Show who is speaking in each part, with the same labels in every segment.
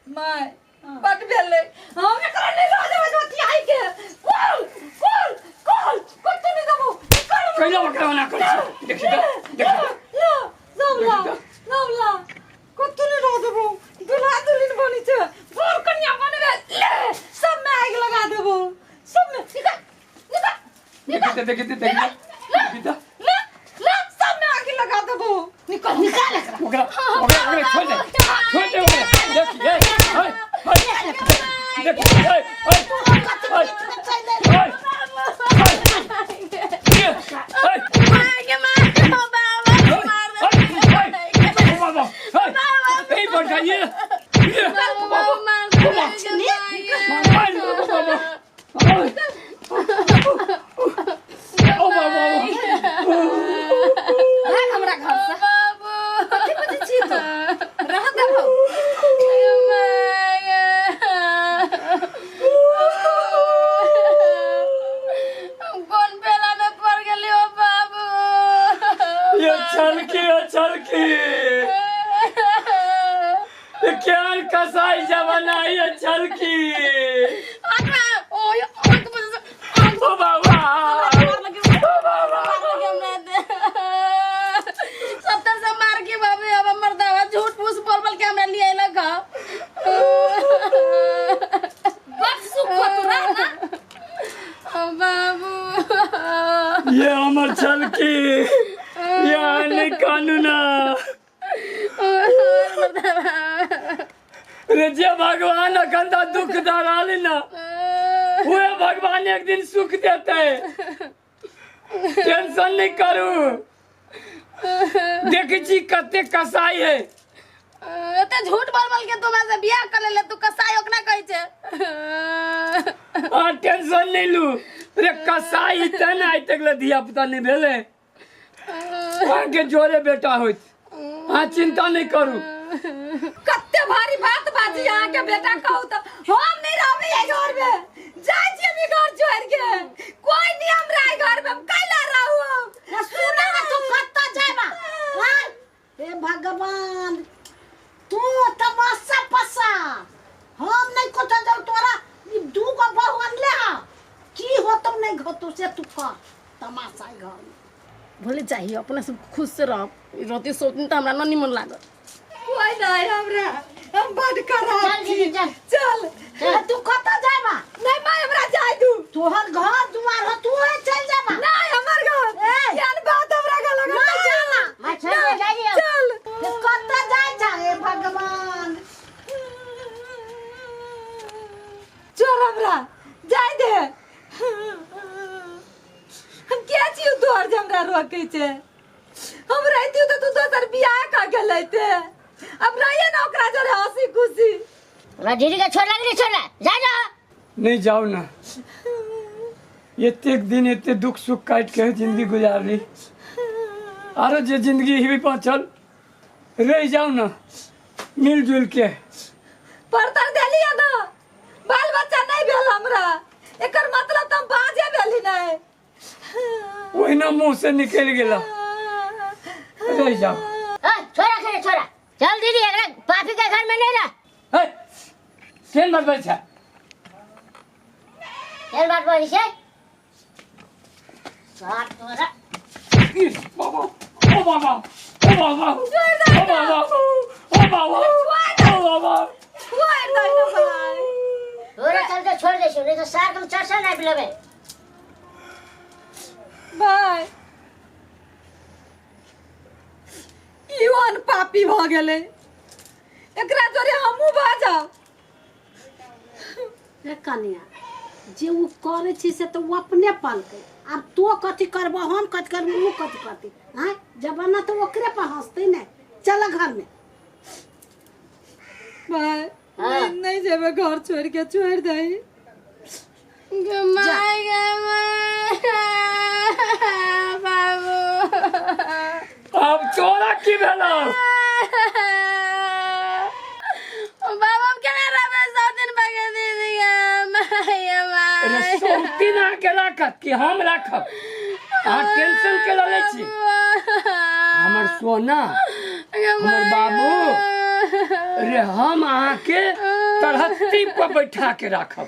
Speaker 1: My बड भेलै हम एकरा नहि लऽ जेबै जोतियाई के कुल कुल कुल कतौ नहि देबो निकल
Speaker 2: कैला ओकरा ओना करै छी देखी तऽ देखी तऽ
Speaker 1: ला सब ला
Speaker 2: देखी तऽ।
Speaker 1: सब ला कतौ नहि लऽ देबो दुल्हा दुल्हिन बनी छै बर कनिया बनबे ले सब में आगि लगा देबो सब में निकल निकल
Speaker 2: देखी तऽ देखी तऽ देखी तऽ देखी तऽ
Speaker 1: ले ले सब में आगि लगा देबो निकल
Speaker 3: निकाल एकरा
Speaker 2: ओकरा ओकरा ओकरा छोड़ दे छोड़ दे ओकरा देखी ए ए ए देखी ए ए ए ए
Speaker 4: माय माय बाबा मार
Speaker 2: ए बड़ ये ये
Speaker 4: बाबा मार
Speaker 2: ओ बाबा
Speaker 1: भाग हमरा घर से
Speaker 4: बाबू
Speaker 1: कथी बुझै छी तू रह देबो
Speaker 4: कोन बेला में पड़ गेली ओ बाबू
Speaker 2: ये चलकी ये चलकी ये क्या कसाई जमाना है ये चलकी ओ बाबा ओ बाबा
Speaker 4: सत्तर से मार के बाबू अब मर्दावा झूठ फूस बोल बोल के हमरा लिए अइलक हँ।
Speaker 1: बड सुख हो तू रह ना
Speaker 4: ओ बाबू
Speaker 2: ये हमर चलकी ये आने कानूना रे जे भगवान अखन तऽ दुख दऽ रहल ना उहे भगवान एक दिन सुख देते टेंशन नहीं करू देखै छी कते कसाई है
Speaker 4: एते झूठ बोल बोल के तू हमरा से बियाह कर लेले तू कसाई ओकरा कहै छै
Speaker 2: आ टेंशन नहीं लू रे कसाई ते ने आइ तक ले धिया पुता नहीं भेले अहाँके जोरे बेटा होइत अहाँ चिंता नहीं करू
Speaker 1: कते भारी बात बाजी अहाँ के बेटा कहू त हम नहीं रहबै एहि घर में जाइ छी हम ई घर छोड़ के कोई नहीं हमरा एहि घर में हम कैला रहू हम
Speaker 3: सुना ना तू कत्ता जाबा हाँ? हे भगवान तू तमाशा पसा हम नहीं कोता जाऊ तोरा ई दू गो बहू अनले हा की होतो नहीं होतो से तू कर तमाशा ई घर में
Speaker 4: भले चाहिए अपना सब खुश से रह रहती सोचनी तो हमरा न निमन लागत
Speaker 1: कोई नहीं हमरा हम बड खराब
Speaker 3: चल
Speaker 1: छी
Speaker 3: दीदी, चल।
Speaker 1: चल
Speaker 3: चल तू कत्ता जाबा
Speaker 1: नहीं माय हमरा जाय दू
Speaker 3: तोहर घर दुआर हो तू चल जाबा
Speaker 1: नहीं हमर घर
Speaker 3: ए।
Speaker 1: केहन बात हमरा गला
Speaker 3: नहीं जाना
Speaker 5: मैं छोड़ दे जाइए
Speaker 1: चल
Speaker 3: कत्ता जाय छा हे भगवान
Speaker 1: चल हमरा जाय दे हम किया छियौ तोहर जे हमरा रोकै छै हम रहितियौ तऽ तू दोसर बियाह कऽ के लैते अब रहिए ना ओकरा जरे हंसी खुशी
Speaker 5: दीदी के छोड़ लग नहीं छोड़ जा जा
Speaker 2: नहीं जाओ ना एतेक दिन एते दुख सुख काट के जिंदगी गुजारली आरो जे जिंदगी ही बचल रह जाओ ना मिलजुल के
Speaker 1: परतर देलियै ना बाल बच्चा नहीं भेल हमरा एकर मतलब तऽ हम बाजे भेली नहीं
Speaker 2: ओहिना मुंह से निकल गेला रह जाओ
Speaker 5: ए, छोड़ा खेले छोड़ा चल दीदी एकरा पापी के घर में नहीं रह
Speaker 2: हे केन बात बजै छै
Speaker 5: चल बात बोली से साथ तोरा
Speaker 2: इस बाबा ओ बाबा ओ बाबा ओ बाबा ओ बाबा ओ बाबा
Speaker 1: छोड़ दे ना भाई
Speaker 5: तोरा चलते छोड़ दे नहीं तो सार तुम चर्चा नहीं पिलबे
Speaker 1: भाई ई ओहन पापी भऽ गेलै एकरा जोरे हमहूँ भऽ जाउ
Speaker 3: रे कनिया जे ओ करै छै से तऽ ओ अपने पलकै आब तो कथी करबो हम कथी करबो ओ कथी करतै आँय जमाना तऽ ओकरे पर हंसतै ने चल घरमे
Speaker 1: भाई
Speaker 5: हाँ।
Speaker 1: नहीं जेबै घर छोड़ के छोड़ दही
Speaker 4: my गे my बाबू
Speaker 2: आब तोरा की भेलौ
Speaker 4: बाबा हम केना रहबै सौ दिन बगे दीदी गे my गे
Speaker 2: अरे
Speaker 4: my
Speaker 2: सौतीन अहाँके राखत कि हम राखब अहाँ टेंशन के लै छी हमर सोना हमर बाबू अरे हम अहाँके तरहत्ती पर बैठा के राखब।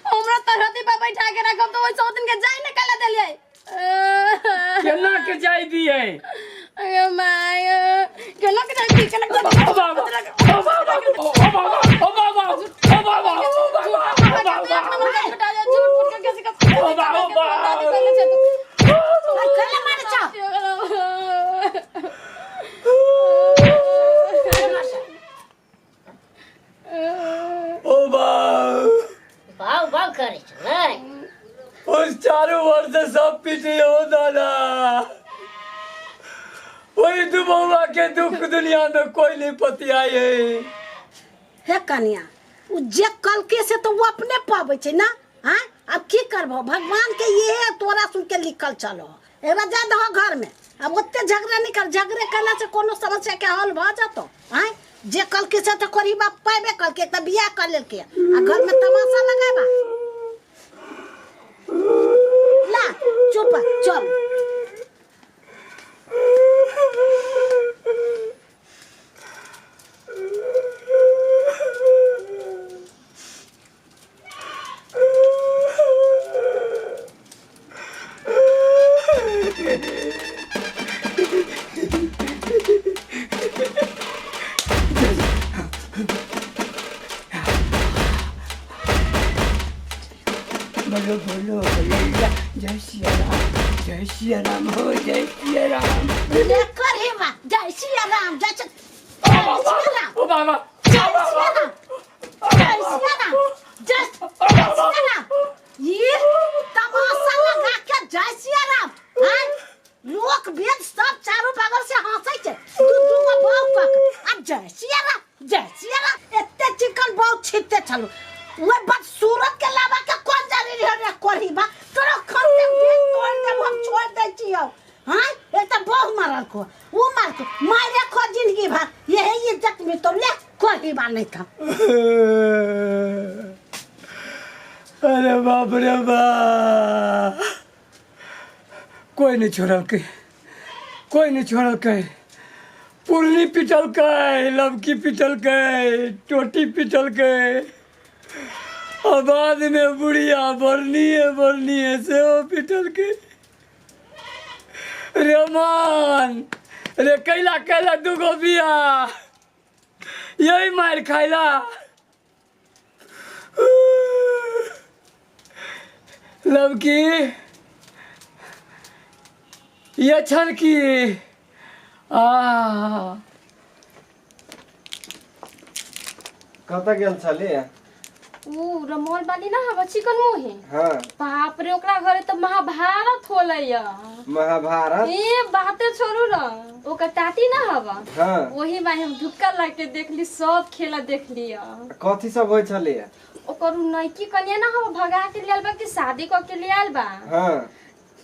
Speaker 4: हमरा तरहत्ती पर बैठा के राखब तो ओइ सौतिन के जाय ने कैला देलियै?
Speaker 2: केना के जाय दियै?
Speaker 4: अगे my, केना के जाय दियै, केना के जाय
Speaker 2: ओ बाबा, ओ बाबा, ओ बाबा, ओ बाबा, ओ बाबा, ओ बाबा, ओ बाबा।
Speaker 4: झूठ फूट के कैसे
Speaker 2: ओ बाबा, ओ बाबा।
Speaker 3: कैला मारै छौ?
Speaker 2: ओ बाबा।
Speaker 5: बाउ बाउ करै छै नहि?
Speaker 2: उस चारों ओर से सब पीटे हो दादा। वही दुबौआ के दुख दुनिया में कोई नहीं पतियाई है।
Speaker 3: हे कनिया, उ जे कलके से तो वो अपने पाबै छै ना। हाँ, अब की करबो, भगवान के ये तोरा सुन के लिखल चलो। एबा जा दहो घर में, अब ओते झगड़ा नहीं कर। झगड़े करला से कोनो समस्या के हल भ जतो? आय, जे कलके से तो कोरी बाप पाबे कलके, त बियाह कर लेलके आ घर में तमाशा लगाबा। ला चुप चल।
Speaker 2: बोलो बोलो बोलो, जय सिया राम, जय सिया राम हो, जय सिया राम।
Speaker 3: ले कर हे बा, जय सिया राम, जय जय सिया राम।
Speaker 2: ओ बाबा।
Speaker 3: जय सिया राम, जय सिया राम, जय जय सिया राम। ये तमाशा लगा के जय सिया राम। हाँ, लोक वेद सब चारू बगल से हंसै छै। दू दू गो बहू कऽ के आ जय सिया राम, जय सिया राम। एते चिकन बहु छिपते छलू, ओहि बदसूरत के लावा के कोन जरूरी है रे कोढ़ी बा? तोरा खत्म देह तोड़ देब हम, छोड़ दै छियौ। हाँ, एक तऽ बहु मारल को, ऊ मार को मारे खो जिंदगी भर, यही इज्जत में तो ले कोढ़ी बा नहीं था।
Speaker 2: अरे बाप रे बाप, कोई नहीं छोड़लकै, कोई नहीं छोड़लकै। पुरनी पिटलकै, लवकी पिटलकै, टोटी पिटलकै, आ बाद में बुढ़िया बरनीए बरनीए सेहो पिटलकै। रे मान रे, कैला कैला दूगो बिया यही मार खाइला। लवकी ये छलकी आ।
Speaker 6: कतऽ गेल छलियै?
Speaker 4: ऊ रमोल वाली ना हवा चिकन मुही।
Speaker 6: हाँ।
Speaker 4: बाप रे, ओकरा घरे तऽ महाभारत होलै या।
Speaker 6: महाभारत?
Speaker 4: ए बाते छोड़ू ना, ओकर ताती ना हवा।
Speaker 6: हाँ।
Speaker 4: वही माय हम धुक्का ला के देखली, सब खेला देखली या।
Speaker 6: कथी सब होइ छलैया?
Speaker 4: ओकर उ नैकी कनिया ना हवा भगा के लियाल बा कि शादी क के लियाल बा।
Speaker 6: हाँ।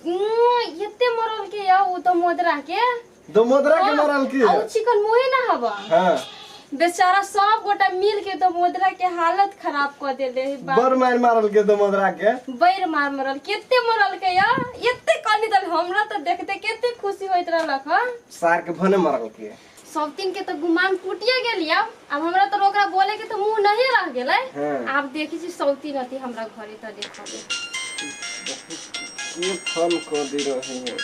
Speaker 4: एते मरल के या उ तो मोदरा के।
Speaker 6: दो मोदरा के मरल की?
Speaker 4: आ उ चिकन मुहे ना हवा।
Speaker 6: हाँ।
Speaker 4: बेचारा सब गोटा मिल के तो मोदरा के हालत खराब कर देले है बाप।
Speaker 6: बड़ मार मारल के दो मोदरा के।
Speaker 4: बैर मार मरल, केते मरल के या एते कनी दल। हमरा तो देखते केते खुशी होइत रहलक ह।
Speaker 6: सार के भने मरल के।
Speaker 4: सब दिन के तो गुमान टूटिए गेल। अब हमरा तो ओकरा बोले के तो मुंह नहीं रह गेलै।
Speaker 6: हाँ।
Speaker 4: आब देखी छी सौती नती हमरा घरे त देखबे।
Speaker 6: ये फोन को दे रहे हैं।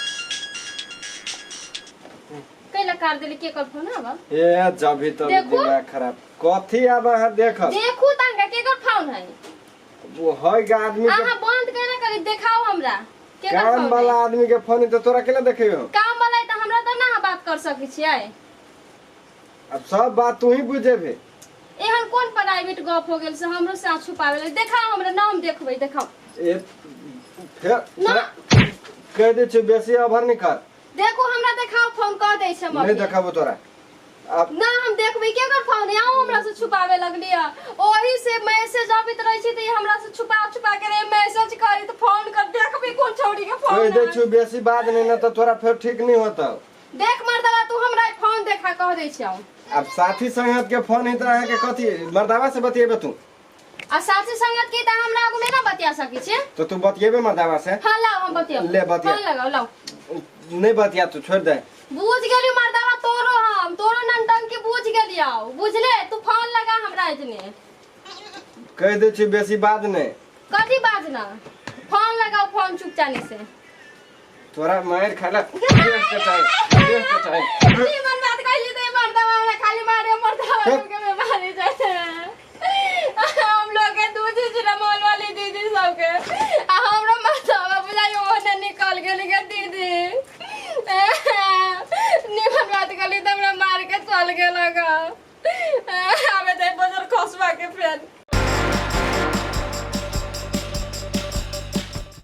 Speaker 4: कैला कार देली? के कर फोन हवा?
Speaker 6: ए जब भी तब
Speaker 4: देखू।
Speaker 6: दिमाग खराब कथी। आब अहाँ देखब।
Speaker 4: देखू तंका के कर फोन है।
Speaker 6: वो है गा आदमी के।
Speaker 4: अहाँ बंद कैला करी, देखाओ हमरा के कर
Speaker 6: काम
Speaker 4: फोन
Speaker 6: वाला
Speaker 4: है।
Speaker 6: आदमी के फोन है तो तोरा केना देखियो?
Speaker 4: काम वाला है त हमरा त ना बात कर सकै छियै।
Speaker 6: अब सब बात तू ही बुझेबे।
Speaker 4: एहन कोन प्राइवेट गप हो गेल से हमरो से छुपावे ले? देखाओ हमरा, नाम देखबै, देखाओ।
Speaker 6: ए फेर
Speaker 4: ना।
Speaker 6: कह दे छी, बेसी अभर नहीं कर।
Speaker 4: देखो, हमरा देखाओ, फोन कर दै छै हम
Speaker 6: नहीं
Speaker 4: अभी।
Speaker 6: देखाबो तोरा अब।
Speaker 4: ना, हम देखबै के कर फोन। आउ हमरा से छुपावे लगली है। ओही से मैसेज आबैत रहै छै त ई हमरा से छुपा छुपा के रे मैसेज करी त फोन कर, देखबै कोन छौड़ी के
Speaker 6: कह
Speaker 4: फोन
Speaker 6: दे
Speaker 4: है।
Speaker 6: छी बेसी बात नहीं ना तो तोरा फेर ठीक नहीं होता।
Speaker 4: देख मर्दवा, तू हमरा फोन देखा कह दै छियौ।
Speaker 6: अब साथी संगत के फोन है तो अहाँ के कथी मर्दावा से बतियेबे तू?
Speaker 4: आ साथी संगत के त हमरा आगू में ना बतिया सकै छियै।
Speaker 6: तो तू बतियेबे मर्दावा से?
Speaker 4: हाँ, लाओ, हम बतियब।
Speaker 6: ले, बतिया।
Speaker 4: फोन लगाओ, लाओ।
Speaker 6: नहीं बतिया तू, छोड़ दे।
Speaker 4: बुझ गेली मर्दावा तोरो, हम तोरो नंटंकी बुझ गेलियौ, बुझले? तू फोन लगा हमरा इतने।
Speaker 6: कहि दै छी बेसी बात नहि।
Speaker 4: कथी बाजना? फोन लगाओ फोन चुपचानी से।
Speaker 6: तोरा मारि खाला देह कटाइ, देह कटाइ।
Speaker 4: निमन बात कहली तो मर्दवा हमरा खाली मारे, मर्दवा के बीमारी जाते हम लोग के दू चीज रमौल वाली दीदी सबके आ हमरा मर्दवा बुझाइ ओने निकल गेल के दीदी। निमन बात कहली तो हमरा मार के चल गेल। आबे दे बजर खसवा के फेर।